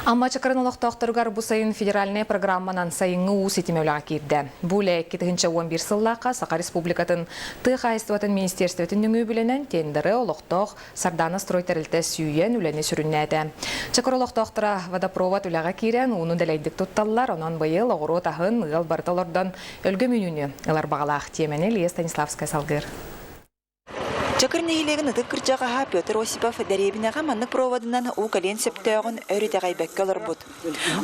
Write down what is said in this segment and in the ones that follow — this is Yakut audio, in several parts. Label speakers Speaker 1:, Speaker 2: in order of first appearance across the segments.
Speaker 1: Амма Чакырын олохтоохторугар бу сайын федеральнай программанан сайыҥҥы уу ситимэ үлэҕэ киирдэ. Бу үлэ 2011 сыллаахха Саха Республикатын тыа хаһаайыстыбатын министерствотын нөҥүө үбүлэнэн тендеры олохтоох Сардаана строй тэрилтэ сүүйэн үлэни сүрүннээтэ. Чакыр олохтоохторо водопровод үлэҕэ киирэн ууну дэлэйдик тутталлар, онон быйыл оҕуруот аһын ыал барыта олордон өлгөм үүнүүнү ылар баҕалаах тиэмэни Лия Станиславская салгыыр.
Speaker 2: Чакыр нэһилиэгин ытык кырдьаҕаһа Петр Осипов дэриэбинэҕэ маннык проводынан уу кэлиэн сөптөөҕүн өр итэҕэйбэккэ олорбут.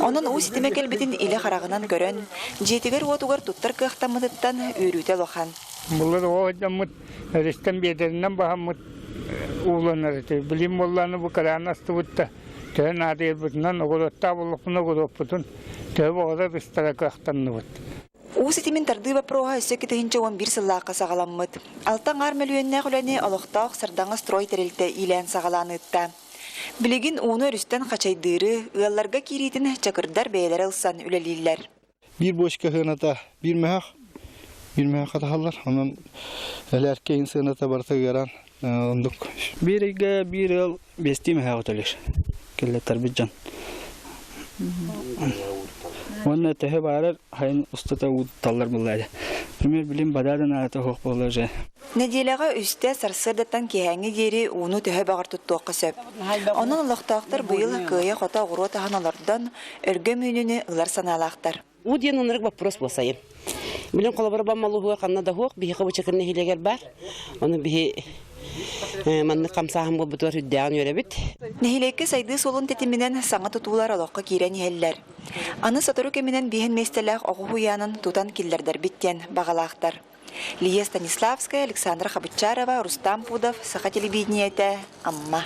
Speaker 2: Онон уу ситимэ кэлбитин илэ хараҕынан көрөн, дьиэтигэр-уотугар туттар кыахтаммытыттан үөрүүтэ улахан.
Speaker 3: Былыр оҕо сылдьаммыт эристэн биэдэринэн баһаммыт ууланар этэ. Билим буоллааны бу кыраан астыбыт да төһө наадыйарбытынан оҕуруоттаах буоллахпына оҕуруоппутун төһө баҕарар ыстара кыахтанныбыт.
Speaker 2: Уу ситимин тардыы боппуруоһа өссө 2011 сыллаахха саҕаламмыт. Алта аҥаар мөлүйүөннээх үлэни олохтоох Сардаҥа строй тэрилтэ иилээн-саҕалаан ыытта. Билигин ууну өрүстэн хачайдыыры, ыалларга киириитин чакырдар бэйэлэрэ ылсан үлэлииллэр.
Speaker 4: Биир бочка сыаната биир мөһөх, биир мөһөх хатаһаллар. Онон элээркэ иһин сыаната барыта ыараан оннук.
Speaker 5: Биир ыйга биир ыал биэстии мөһөөҕү төлүүр. Киллэттэрбит дьон. Уонна төһө баарар хайын устата ууталлар буллаады. Например, билим бадаадан аата суох буолла уже.
Speaker 2: Нэдиэлэҕэ үстэ сарсыардаттан киэһээҥҥи диэри ууну төһө баҕар туттуохха сөп. Онон олохтоохтор быйыл кыайа-хото оҕуруот аһын олордон, өлгөм үүнүүнү ылар санаалаахтар.
Speaker 6: Уу диэн ынырык боппуруос буолсайым. Билин холобура баммалуһуга ханна да суох, биһиэхэ бу Чакыр нэһилиэгэр баар. Ону биһи маннык хамсааһын буолбутугар үрдээҕин үөрэбит.
Speaker 2: Нэһилиэккэ сайдыы суолун тэтиминэн саҥа тутуулар олоххо киирэн иһэллэр. Аны сотору кэминэн биэһин миэстэлээх оҕо уһуйаанын тутан киллэрдэрбит диэн баҕалаахтар. Лия Станиславская, Александра Хабычарова, Рустам Пудов, Саха телевидениетэ, Амма.